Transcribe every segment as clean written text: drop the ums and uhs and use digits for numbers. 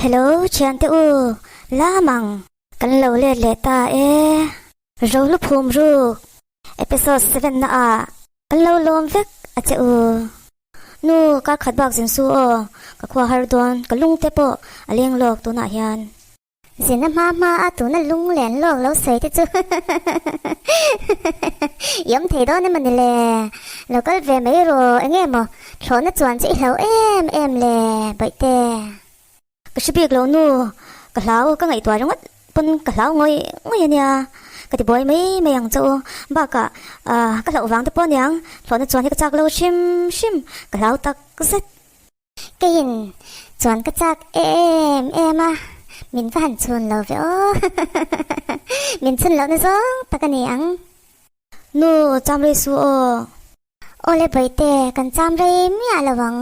Hello thiante u, lamang kan lo let leh ta e. Rohlu phum ruk episode 7 na ah kan lo lawm vek a che u. Nu kar khat bak zin su aw, ka khua har dawn ka lung te pawh a leng lawk tunah hian. Zina hma hma a tuna lung len lawk lo sawi te chu i awm thei dawn emaw ni le? Lo kal ve mai rawh, enge maw thlawhna chuan chu i hlau em em le Bawihte? Ka hre bik lo nu, ka hlau ka ngaihtuah ringawt pawn ka hlau ngawih ngawih a nia, ka ti buai mai mai ang che u. Bakah ka hlauh vang te pawh aniang thlawhna chuan hi ka chak lo hrim hrim, ka hlau tak zet. Keiin chuan ka chak em em a, min va han chhun lo ve aw. Min chhun lohna zawng tak a ni ang. Nu, cham rei su aw. Awle Bawihte, kan cham rei miah lo ang.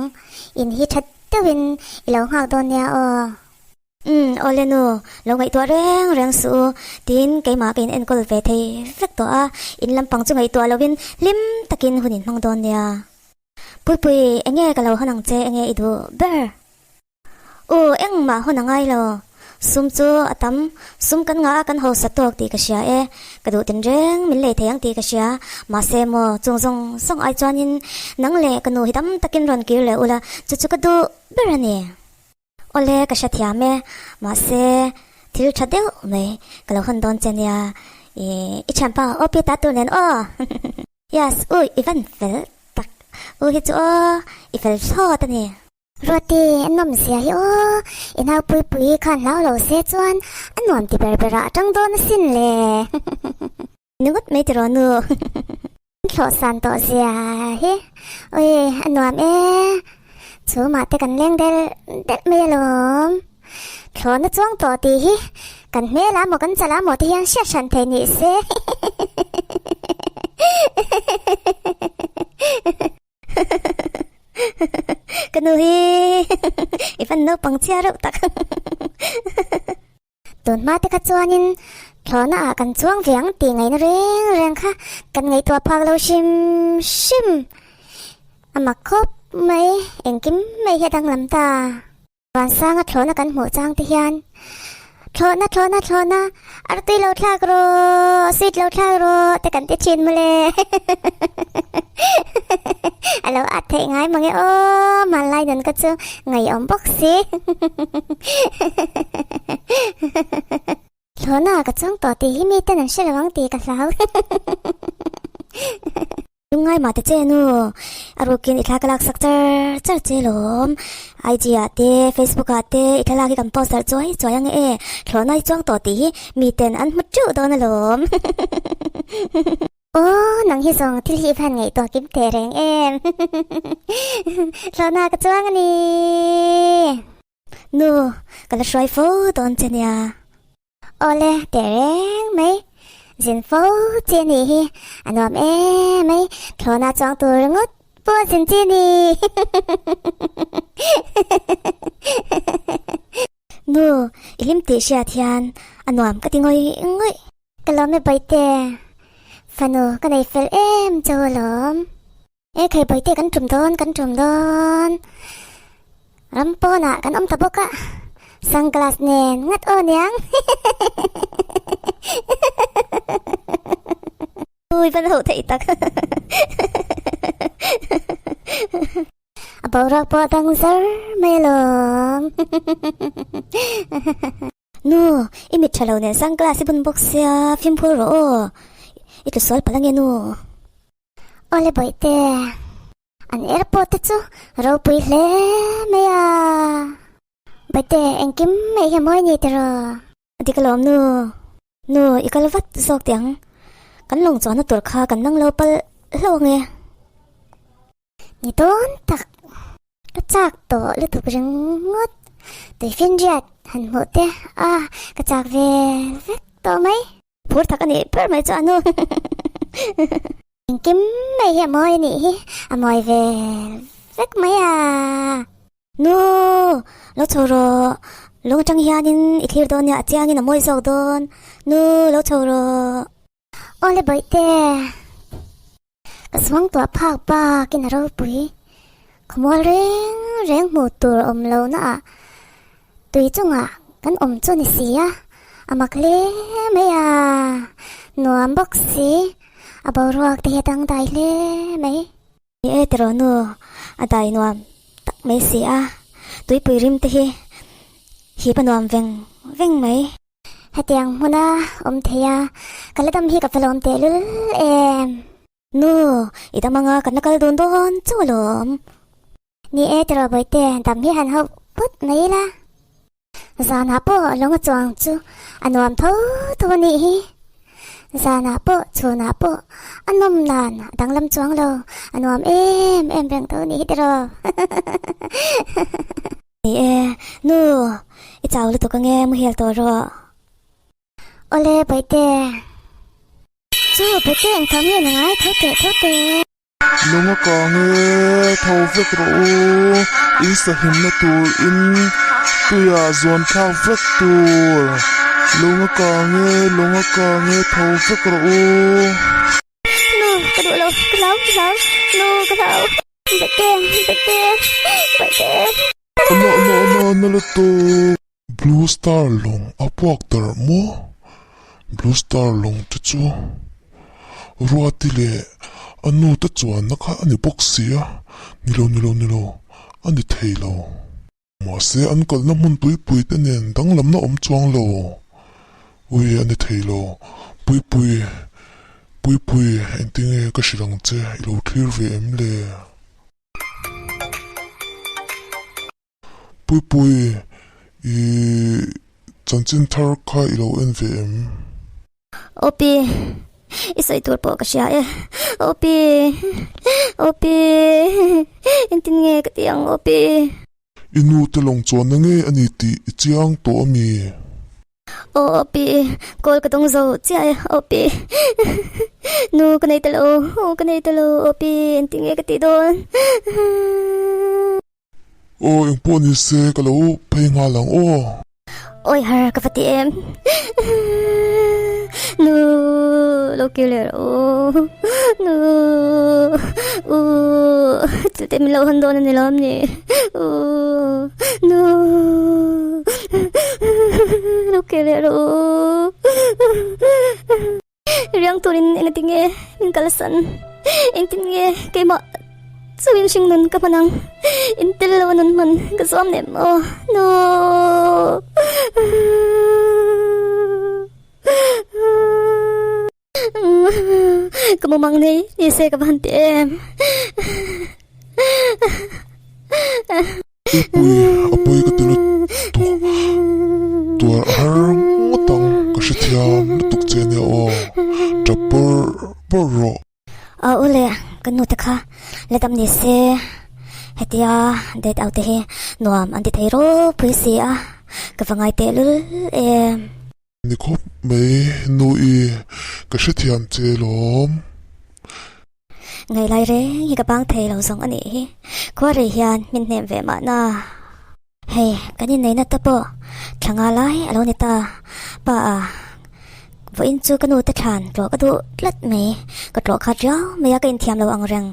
In hi tha deuhin i lo nghak dawn nia aw. Umm, awle nu, lo ngaihtuah reng reng suh u, tiin keimah ka in enkawl ve thei vek tawh a, in lampang chu ngaihtuah lovin hlim takin hun in hmang dawn nia. Puipui, enge ka lo hawn ang che, enge i duh ber? U, engmah hawn a ngai lo. Sum chu a tam, sum kan ngah a kan hausa tawk tih ka hria e. Ka duh tinreng min lei thei ang tih ka hria. Mahse maw, chung zawng zawng ai chuanin nang leh ka nu hi tam takin rawn kir leh ula, chu chu ka duh ber a ni. Awle, ka hrethiam e. Mahse, thil tha deuh mai ka lo hawn dawn che nia. I, i thianpa OP ta tur nen aw. Yes, ui i van fel tak. U hi chu aw, i fel thlawt a ni. Ruati, a nawm zia hi aw, i nau Puipui khan hlau lo se chuan a nuam ti ber berah a tang dawn asin le. Ni ngawt mai tiraw nu. Thlawh san tawh zia hi, ui a nuam e. Chhumah te kan leng del delh mai alawm. Thlawhna chuang tawh tih hi kan hmel ah maw kan chal ah maw te hian hriat hran thei ni se. Ka nu hi i van naupang chhia reuh tak. Tun hma te kha chuanin thlawhna ah kan chuang ve ang tih ngaihna reng reng kha kan ngaihtuah phak lo hrim hrim. A mak khawp mai, engkim mai hi a danglam ta. Vansanga thlawhna kan hmuh chang te hian thlawhna thlawhna thlawhna artui lo thlak rawh sweet lo thlak rawh te kan ti thin mawle a lo at theih ngai mange aw hmanlai nun ka chu ngaiawm bawk si thlawhna ka chuang tawh tih hi mi ten an hre lo ang tih ka hlau. Lungngai mah te che nu, a rukin i thla ka laksak char char che lawm. IG ah te, Facebook ah te i thlalak hi kan post darh chuai chuai ang e, thlawhna i chuang tawh tih hi miten an hmu teuh dawn alawm. Aw, nang hi zawng thil hi i van ngaihtuah kim teh reng em. Thlawhna ka chuang a ni. Nu, ka la hruai fo dawn che nia. Awle, teh reng mai. Zin fo chi a nih hi, a nuam em mai, thlawhna chuang tur ringawt pawh a zin chi a ni. Nu, i hlim tih hriat hian a nuam ka ti ngawih ngawih. Ka lawm e Bawihte, fanu ka nei fel em chu alawm. E khai Bawihte kan tum dawn kan tum dawn ram pawnah kan awm ta bawk a sunglass nen ngat aw niang Ui van ho thei tak A boruak pawh a dang zar mai alawm Nu i mit tha lo nen sunglass i bun bawk sia fimkhur rawh aw i tlusual palh ange nu. Awle Bawihte, an airport te chu ropui hle mai a. Bawihte, engkim mai hi a mawi ni tiraw? A dik alawm nu, nu i kal vat zawk teh ang, kan lawng chuanna tur kha kan nang lo palh hlauh ange. Ni dawn tak, ka chak tawh lutuk ringawt, tuifinriat han hmuh te a ka chak ve vek tawh mai. Phur tak a nih ber mai chu a nu. Engkim mai hi a mawi a nih hi, a mawi ve vek mai a. Nu, lo chho rawh, lung atang hianin i thlir dawn nia, a chiangin a mawi zawk dawn. Nu, lo chho rawh. Awle Bawihte, ka suangtuah phak bakin a ropui. Khawmual reng reng hmuh tur awm lohna ah. Tui chungah kan awm chu ni si a, a mak hle mai a, nuam bawk si, a boruak te hi a dangdai hle mai. Ni e tiraw nu, a dai nuam tak mai si a, tuipui rim te hi hip a nuam veng veng mai. Hetiang hmuna awm thei a, ka la dam hi ka felawm tehlul em. Nu, i dam anga kan la kal dun dawn chauh alawm. Ni e tiraw Bawihte, dam hi han hauh phawt mai ila. Zanah pawh lawng a chuang chu a nuam tho tho a nih hi. Zanah pawh chhunah pawh a nawm nan a danglam chuang lo, a nuam em em reng tho a nih hi tiraw. Ni e, nu, i chau lutuk ange muhil tawh rawh. Awle Bawihte. Chu Bawihte engthawm nge na ngai tho teh tho teh. Lung a kang e, tho vek rawh u, in sahimna tur in tuiah zuan thlak vek tur. Lung a kang e, lung a kang e, tho vek rawh u. Nu, ka duh lo, ka hlau, ka hlau, nu, ka hlau. Baihte, baihte, baihte. Ana, ana, ana, ana lutuk. Blue Star lawng a puak darh maw? Blue Star lawng te chu Ruati leh a nu te chuanna kha a ni bawk si a, ni lo ni lo ni lo a ni thei lo. Mahse an kalna hmun puipui te nen danglamna awm chuang lo. Ui a ni thei lo, Puipui, Puipui engtinge ka hrilh ang che i lo thlir ve em le? Puipui, i chanchin thar kha i lo en ve em? Opi, i sawi tur pawh ka hria e. Opi, Opi, engtin nge ka ti ang Opi? I nu te lawng chuanna ngei a ni tih i chiang tawh a mi? Aw Opi, call ka dawng zo chiah e Opi. Nu ka nei ta lo, u ka nei ta lo Opi, engtin nge ka tih dawn? Aw engpawh ni se ka lo phei nghal ang aw. Awi har ka va ti em. Nu lo kir leh rawh u. Nu u thil te min lo hawn dawn a ni lo am ni. U nu lo kir leh rawh u. Riang turin engati nge min kalsan? Engtin nge keimah chauhin hring nun ka hman ang? In tel lo a nun hman ka zuam nem aw? No! Ka mumang nei ni se ka va han ti em? Pui a pui ka ti lutuk tuar a har ngawt ang ka hrethiam lutuk che ania aw tap bawrh bawrh rawh. A u leh ka nu te kha la dam ni se hetia date out te hi nuam an ti thei ropui si a ka va ngai teh lul em. Ni khawp mai nu i ka hrethiam che lawm. Ngaih lai reng hi ka bang thei lo zawng a nih hi. Khua rei hian min hnem ve mahna. Hei, kan inneihna te pawh thla nga lai a lo ni ta. Pa a, vawiin chu ka nu te thlan tlawh ka duh tlat mai. Ka tlawh khat riau mai a, ka inthiam lo ang reng.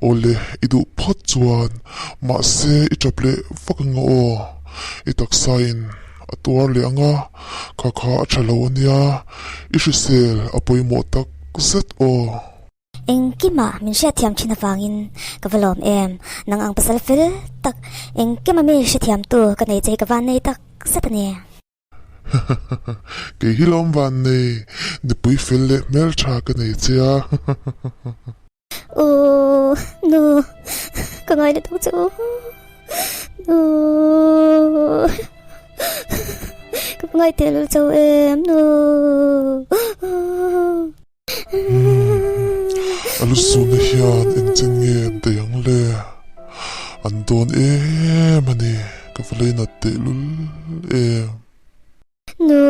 Awle, i duh phawt chuan mahse i tap leh vak ang aw. I taksa in a tuar leh ang a, kha kha a tha lo a nia, i hrisel a pawimawh tak zet aw. Engkima min hriatthiam thin avangin ka va lawm em, nang ang pasal fel tak engkima mi hrethiamtu ka nei che hi ka van nei tak zet a ni. Kei hi lawm van nei, nupui fel leh hmeltha ka nei che a. Aw nu ka ngai lutuk che u nu ka va ngai teh lul chau em nu A lu suna hian engchen nge an daih ang le an dawn em a ni ka va leinat teh lul em. Nu.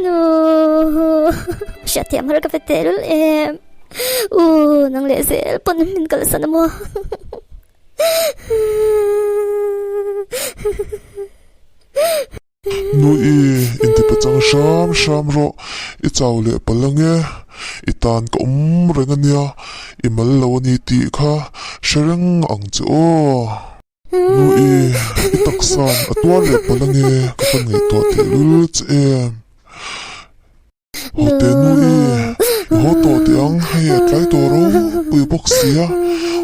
Nu. Hriatthiam har ka pe teh lul em. U, nang leh zel pawn min kalsan a maw. Nu i, inti pachang hram hram rawh, i chau leh palh ange. I tan ka awm reng a nia, i mal lo a ni tih kha hre reng ang che aw. Nu i, i taksan a tuar leh palh ange ka va ngaihtuah tehlul che em. Haw teh nu i, i haw tawh teh ang, hei a tlai tawh ropui bawk sia,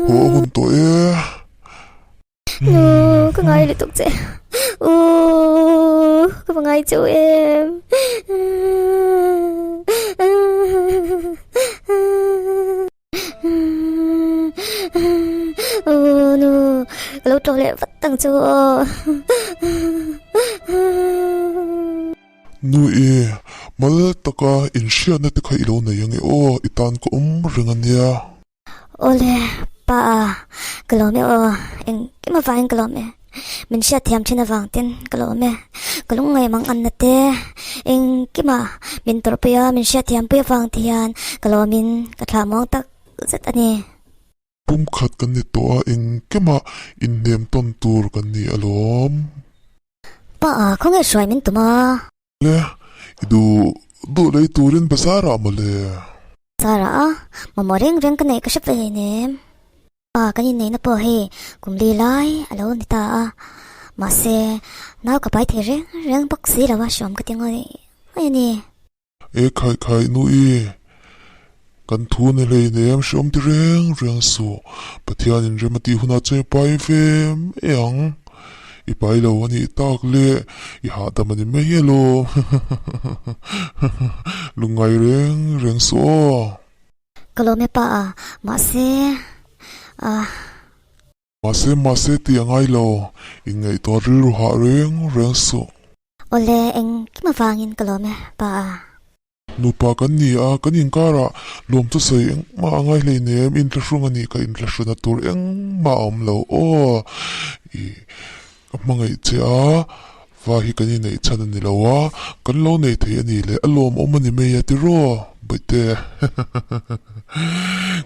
haw a hun tawh e. Nu, ka ngai lutuk che. Uuh, ka va ngai cheu em. Uuh, nu, ka lo tlawh leh vat ang chu aw. Nu i, mal taka inhriatna te kha i lo nei ange aw, i tan ka awm reng ania. Awle, pa a, ka lawm e aw, engkim avangin ka lawm e, min hriat thiam thin avang ten ka lawm e, ka lungngaih mang anna te, engkima min tawrhpui a, min hriat thiam pui avang te hian ka lawmin ka thlah muang tak zet a ni. Pumkhat kan ni tawh a, engkima inhnem tawn tur kan ni alawm. Pa a, khawnge hruai min tum a? Le, i duh duh lei turin bazar ah mawle. Bazar ah a, mamawh reng reng ka neih ka hre ve hleinem. Pa kan inneihna pawh hei kum li lai a lo ni ta a, mahse nau ka pai thei reng reng bawk si lo a, hriawm ka ti ngawih ngawih a ni. E khai khai nu i, kan thu ni hleinem hriawm ti reng reng suh, Pathianin rem a tih hunah chuan i pai ve mai ang, i pai lo a nih tak le, i hahdam a ni mai elaw, lungngai reng reng suh aw. Ka lawm e pa a, mahse ah. Mahse mahse tih a ngai lo, inngaihtuah rilru hah reng reng suh. Awle, engkim avangin ka lawm e, pa a. Nupa kan ni a, kan inkarah lawm chu sawi engmah a ngai hleinem, inthlahrung a nih kha inthlahruna tur engmah a awm lo aw. Ih, ka hmangaih che a, va hi kan inneih chhan a ni lo a, kan lo nei thei a ni le, a lawmawm a ni mai a tiraw, Bawihte.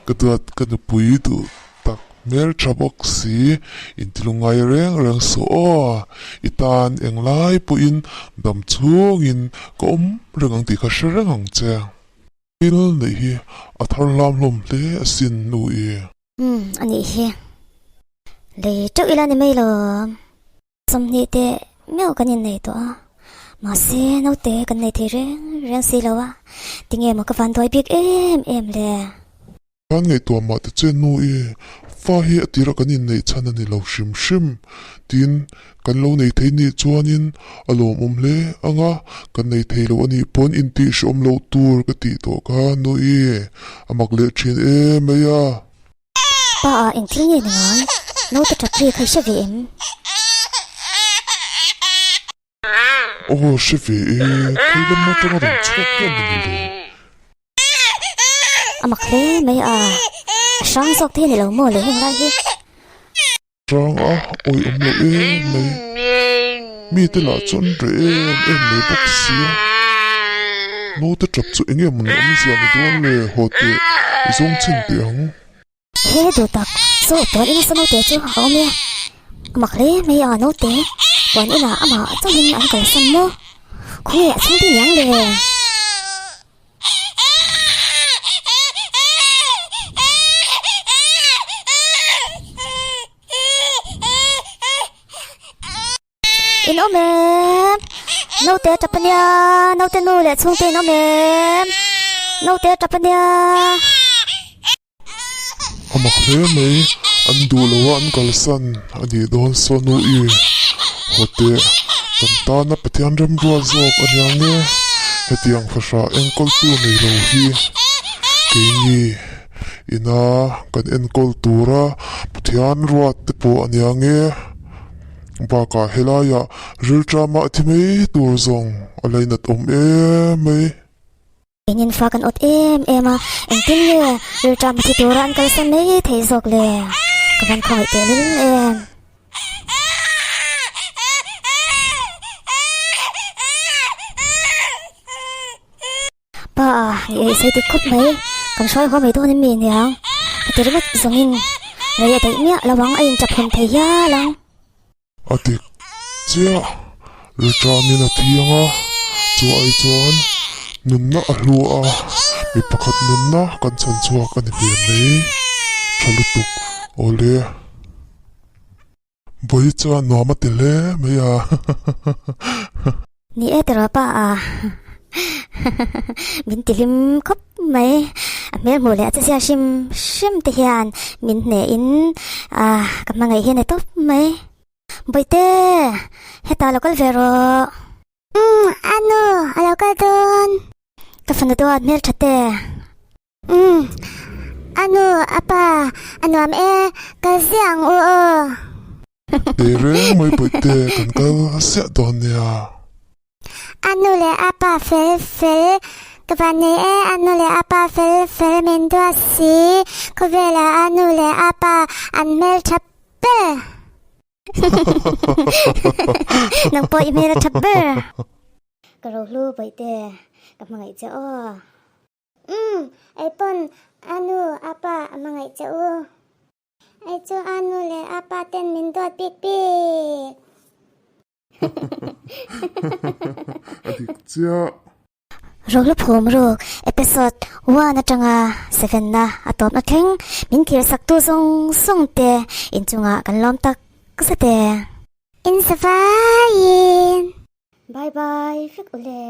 Ka duat ka nupui duh tak hmel tha bawk si, intilungngai reng reng suh aw, i tan englai pawhin dam chhungin ka awm reng ang tih kha hre reng ang che. Thil neih hi a thar hlam hlawm hle asin nu i. Umm anih hi. Lei teuh ila ni mai lo. 20 te meuh kan innei tawh a, mahse naute kan nei thei reng reng si lo a, tinge maw ka van duai bik em em le? Khan ngaihtuah mah te che nu i, fa hi a tira kan inneih chhan a ni lo hrim hrim, tin kan lo nei thei nih chuanin a lawmawm hle ang a, kan nei thei lo a nih pawn intih hrehawm loh tur ka tih tawh kha nu i, a mak leh thin em mai a. Pa ah eng thil nge ni ngai? Naute tap ri kha i hre ve em? Aw hre ve e, khawi lam atanga rawn chhuak nge maw ni le? A mak hle mai a, a hrang zawk te hi a ni lo maw le heng lai hi? Hrang a awi awm lo em mai. Mite lah chuan reh em em mai bawk sia. Naute tap chu eng nge maw ni awmzia ni dawn le haw teh i zawng chhin teh ang. He duh tak saw puan ina saw naute chu a awm e. A mak hle mai a naute puan inah amah chauhin an kalsan maw? Khawnge a chhungte niang le? In awm em? Naute tap a nia, naute nu leh chhungte in awm em? Naute tap a nia. A mak hle mai, an duh lo a an kalsan a nih dawn saw nu i haw teh kan tana Pathian remruat zawk a nia nge hetiang fahrah enkawltu nei lo hi keini ina kan enkawl tura Pathian ruat te pawh a nia nge bakah helaiah rilṭama a thi mai tur zawng a lainat awm em mai. Engin fa kan awt em em a, engtin nge rilṭam thi tura an kalsan mai thei zawk le? Ka van khawngaih teh lul em. Pa, i ei sei dik khawp mai, kan hruai haw mai dawn em mi aniang? Heti ringawt zawngin rei a daih miah lo ang, a inṭap hawn thei hial ang. A dik chiah, rilṭamin a thiang a, chu ai chuan nunna a hlu a. Mi pakhat nunna kan chhan chhuak a ni ve mai. Tha lutuk. Awle. Bawihi chuan nuam a ti hle mai a. Ni e tiraw pa a. Min ti hlim khawp mai. A hmel hmuh leh a chezia hrim hrim te hian min hneh in ka hmangaih hi a ni tawp mai. Bawihte, hetah lo kal ve rawh. Umm, a nu, a lo kal dawn. Ka fanu duat hmeltha te. Umm, a nu, a pa, a nuam e, kal ziah ang u aw. Teh reng mai Bawihte, kan kal ziah dawn nia. A nu leh a pa fel fel, ka van nei e, a nu leh a pa fel fel min duat si, khawvelah a nu leh a pa an hmeltha ber. Nang pawh i hmel a tha ber. Ka rohlu Bawihte, ka hmangaih che aw. Umm, ei pawn a nu a pa a hmangaih che u. Ei chu a nu leh a pa ten min duat bik bik. A dik chiah. Rohlu phum ruk episode one atanga seven na a tawpna thleng min thlir sak tu zawng zawng te inchungah kan lawm tak zet e. In savaiin. Bye bye vek ule.